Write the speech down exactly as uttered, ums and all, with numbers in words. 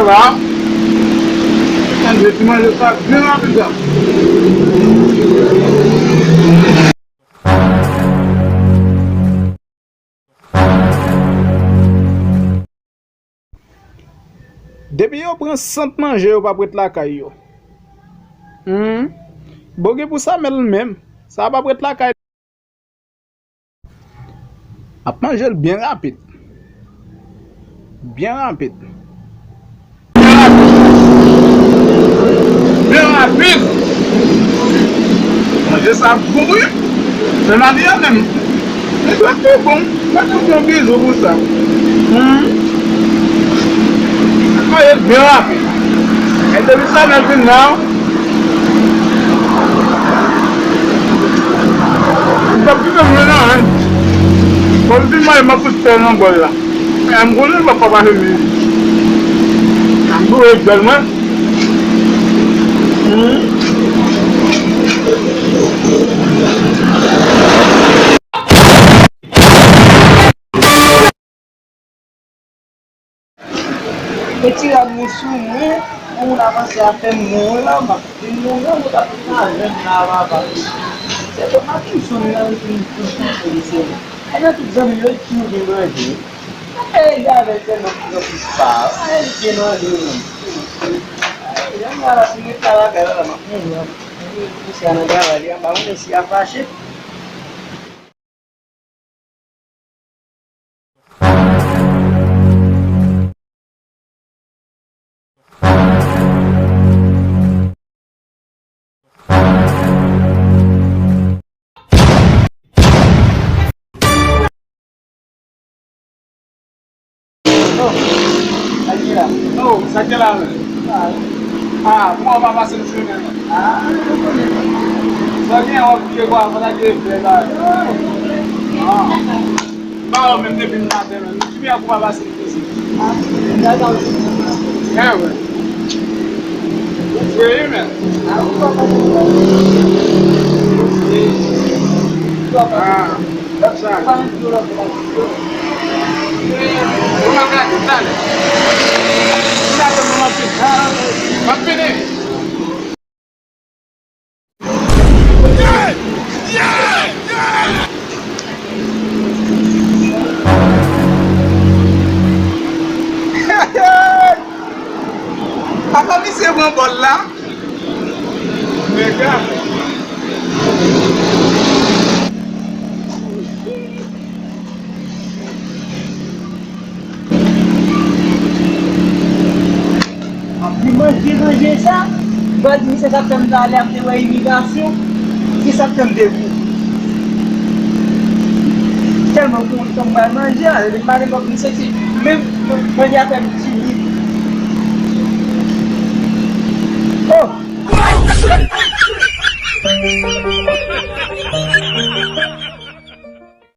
Sa, tande ti manje sa byen rapid la. Depi yo pran sant manje, yo p ap ret lakay yo. Hmm. Bon, gen pou sa, men l menm, sa p ap ret lakay. Ap manje l byen rapid. Byen rapid. Byen rapid. Byen rapid. Manje sa bon, wi. Men mari a menm, li dwe tou bon. Mwen tout yon bizou pou sa. Hmm. Manje l byen rapid. E depi sa, men vin la. M p ap kite m nan, en. Bon, m fin manje, m ap fout fè nan bòl la. E m konnen m p ap pa pase midi. M boure djòl mwen. Hmm. Retire rad mwen sou mwen, yon moun avanse a fè m mouri la, m ap vin mouri, mwen t ap pale m la, papa. Se Thomas Wilson nan, li vin pou kontre li, se li. E nan tout zanmi m yo, li toujou vin manje. Mwen fè rete avè l tèlman plis anplis pa. E li vin manje, menm. E, jan m la, si m ret la lakay la, la, m ap mouri, an. Misye a nan travay li anba, mwen si a fache. Oh, sa ki la? Oh, sa ki la, men? Ah, kòman w pa pase m chemen, men? Ah, nou konnen. Sa gen, w ap kite kwa, fò ta kite fè la. Ah. M pa wè w menm depi m maten, men. Kibyen w pa pase m isit? Ah, m ta ka w di. Eh, wè. Ou fre wi, men. Ah, ou pa pase m. Ah. Sa. Papa misye pran bòl la. Nèg la. Li manje, manje sa. M pral di misye sa k fè m ta ale ap te wè imigrasyon. Se sa k fè m te vin. Tèlman konnen m pral manje a, lè m pale m ap misye si menm manje a fè m timid.